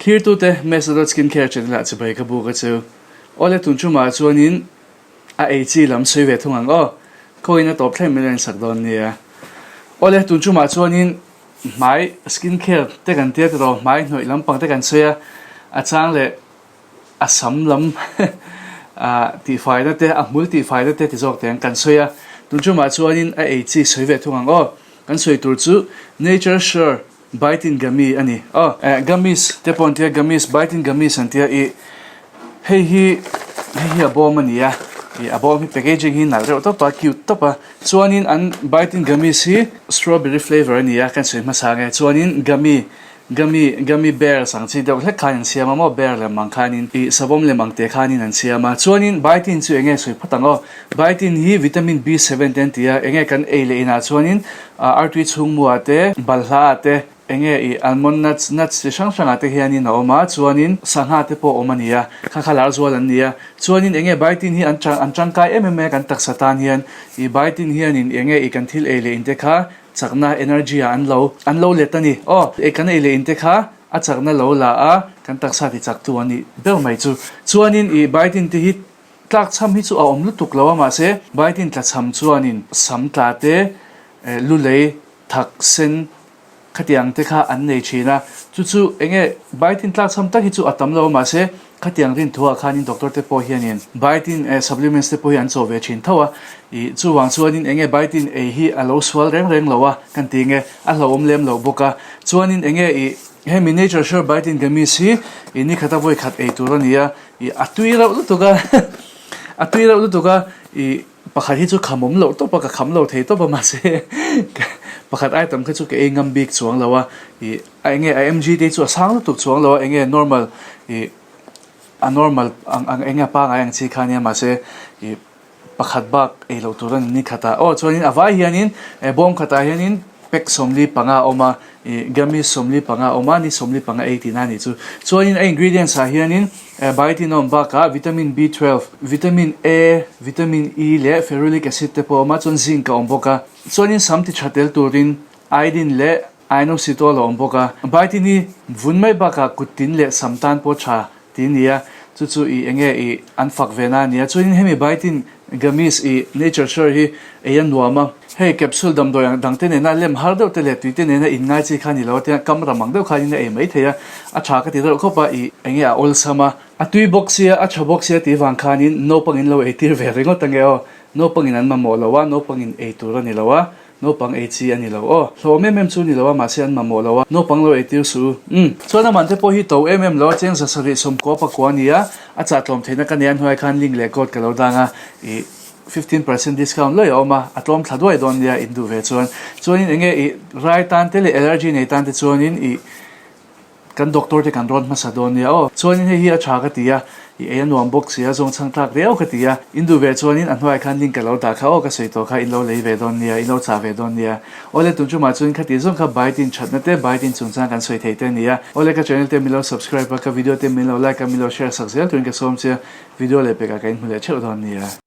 Thlirtute Mesa dot Skincare channel ah chibai ka buk a chu. Awle tun tumah chuanin a ei chi lam sawi ve thung ang aw. Khawiin a tawp thleng min rawn sak dawn nia. Awle tun tumah chuanin hmai skincare te kan tia tiraw hmai hnawih lampang te kan sawi a, a chang leh a sam lam tihfaina te a hmul tihfaina te ti zawk teng kan sawi a. Tun tumah chuanin a ei chi sawi ve thung ang aw. Kan sawi tur chu Nature Sure Baitin Gummy a ni. Aw, eh, gummies te pawh an tia, gummies, Baitin gummies an tia i hei hi hei hi a bawm a ni a, i a bawm hi packaging hi nalh reuh tawp a, cute tawp a. Chuanin an Baitin gummies hi strawberry flavour a ni a, kan sawi hmasa nge. Chuanin gummy Gummy, gummy bears ang chi deuh hlek khan an siam a maw, bear lem ang khanin, ih savawm lem ang te khanin an siam a. Chuanin biotin chu enge sawi phawt ang aw. Biotin hi vitamin B7 te an ti a, enge kan ei leh inah chuanin artui chhungmuah te, balhla ah te, enge ih almond nuts, nuts chi hrang hrangah te hianin a awm a, chuanin sangha te pawh awm a ni a, kha kha lar zual an ni a. Chuanin enge biotin hi an an tangkai em em mai a kan taksa tan hian, ih biotin hianin enge ih kan thil ei leh in te kha Chakna, energy, ah an lo an lo let a ni. Aw, ei kan ei leh inte kha a chakna lo la a, kan taksa ti chaktu a nih ber mai chu. Chuanin i baitin te hi tlakchham hi chu a awm lutuk lo a, mahse baitin tlachham chuanin sam tla te, lulei, thak, sen khatiang te kha an nei thin a. Chu chu enge baitin tlakchham tak hi chu a tam lo a, mahse Khatiang rin thuah khanin doctor te pawh hianin biotin eh supplements te pawh hi an chawh ve thin tho a, ih chuvang chuanin enge biotin ei hi a lo sual reng reng lo a kan ti nge a hlauhawm lem lo bawk a, chuanin enge ih hemi nature sure biotin gummies hi ih ni khata vawi khat ei tur a ni a, ih a tui reuh lutuk a a tui reuh lutuk a ih pakhat hi chu khamawm loh tawp a ka kham lo thei tawp a mahse pakhat item kha chu ka ei ngam bik chuang lo a ih. A enge a mg te chu a sang lutuk chuang lo a enge normal ih a normal ang ang enge a pangai ang chi kha ania mahse ih pakhat bak ei loh tur a ni khat a aw chuanin a vai hianin eh bawm khatah hianin pack 45 a awm a ih gummies 45 a awm a ni 45 ei tihna a nih chu chuanin a ingredients ah hianin eh biotin a awm bakah vitamin B 12 vitamin A vitamin E leh ferulic acid te pawh a awm a chuan zinc a awm bawk a chuanin sam ti tha tel turin iodine leh Inositol a awm bawk a, Baitin hi vun mai bakah kut tin leh sam tan pawh tha ti nia, chu chu i enge i an fak ve na ania. Chuanin hemi Baitin gummies i Nature Sure hi ei a nuam a, hei capsule damdawi ang dang te nena lem har deuh te leh tui te nena in ngai chi kha ni lo a tia kam ram ang deuh khanin a ei mai thei a, a tha ka ti reuh khawp a, i enge a awlsam a, a tui bawk sia, a tha bawk sia tih vang khanin naupangin lo ei tir ve ringawt ange aw, naupangin an mamawh lo a, naupangin ei tur a ni lo a. Naupang ei chi a ni lo aw. Hlawm em em chu ni lo a, mahse an mamawh lo a, naupang lo ei tir suh u. Umm. Chuan aman te pawh hi to em em lo a, cheng 790 pakua a ni a, a chah tlawm theihna ka nei a hnuai khan link leh code ka lo dang a, ih 15% discount lawi a awm a, a tlawm thla duai dawn nia in duh ve chuan. Chuanin enge ih rai tan te leh allergy nei tan te chuanin ih Kan doctor te kan rawn hmasa dawn nia aw. Chuanin hei hi a tha ka ti a, i ei a nuam bawk sia, zawng chhang tlak riau ka ti a. In duh ve chuanin a hnuaiah khan link ka lo dah kha aw ka sawi tawh kha in lo lei ve dawn nia, in lo chah ve dawn nia. Awle tun chumah chuan khati zawng kha Baitin thatna te Baitin chungchang kan sawi thei te a ni a. Awle ka channel te min lo subscribe a, ka video te min lo like a, min lo share sak zel turin ka sawm che a, video leh pekah ka inhmu leh theuh dawn nia.